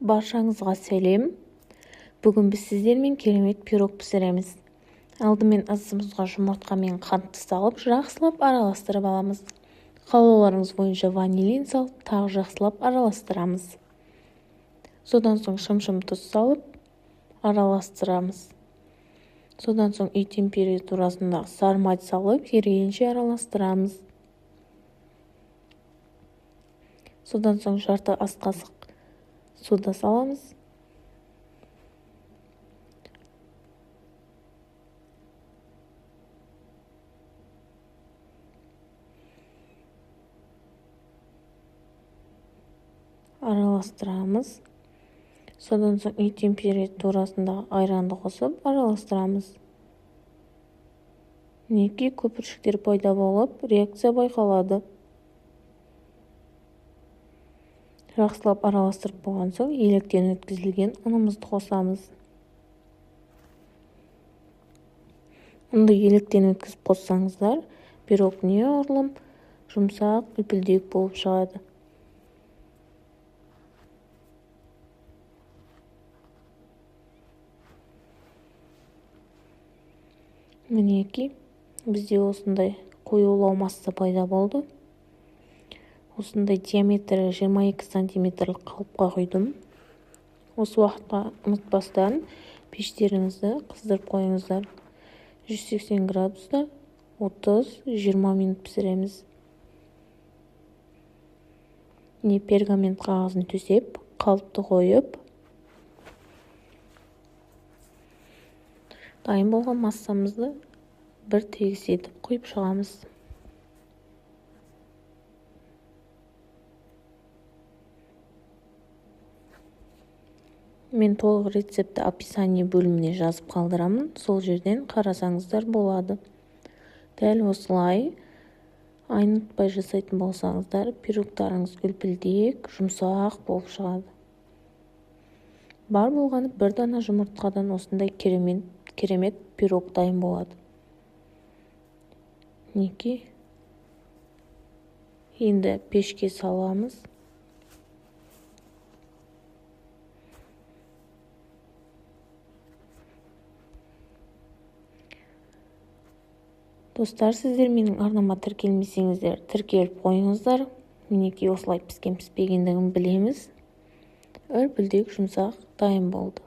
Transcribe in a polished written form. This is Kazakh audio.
Баршаңызға сәлем. Бүгін біз сіздермен керемет пирог пісіреміз. Алдымен ыдысымызға жұмыртқа мен қантты салып, жақсылап араластырып аламыз. Қалауларыңыз бойынша ванилин салып, тағы жақсылап араластырамыз. Содан соң шым-шым тұз салып, араластырамыз. Содан соң үй температурасындағы сары май салып, ерігенше араластырамыз. Содан соң жарты ас қасық сода саламыз. Араластырамыз. Содан соң үй температурасындағы айранды қосып араластырамыз. Мінекей көпіршіктер пайда болып, реакция байқалады. Жақсылап араластырып болған соң електен өткізілген ұнымызды қосамыз. Ұнды електен өткізіп қоссаңыздар, пирог неғұрлым жұмсақ, үлпілдек болып шығады. Мінекей, бізде осындай қоюлау масса пайда болды. Осындай диаметрі 22 сантиметрлік қалыпқа құйдым. Осы уақытқа ұмытпастан пештеріңізді қыздырып қойыңыздар. 180 градуста 30-20 минут пісіреміз. Не пергамент қағазын төсеп, қалыпты қойып, дайын болған массамызды бір тегіс етіп құйып шығамыз. Мен толық рецептті описание бөліміне жазып қалдырамын, сол жерден қарасаңыздар болады. Дәл осылай айнытпай жасайтын болсаңыздар, пирогтарыңыз үлпілдек, жұмсақ болып шығады. Бар болғаны бір дана жұмыртқадан осындай керемет пирог дайын болады. Мінекей. Енді пешке саламыз. Достар, сіздер менің арнама тіркелмесеңіздер, тіркеліп қойыңыздар. Мінекей осылай піскен піспегендігін білеміз. Үлпілдек жұмсақ дайын болды.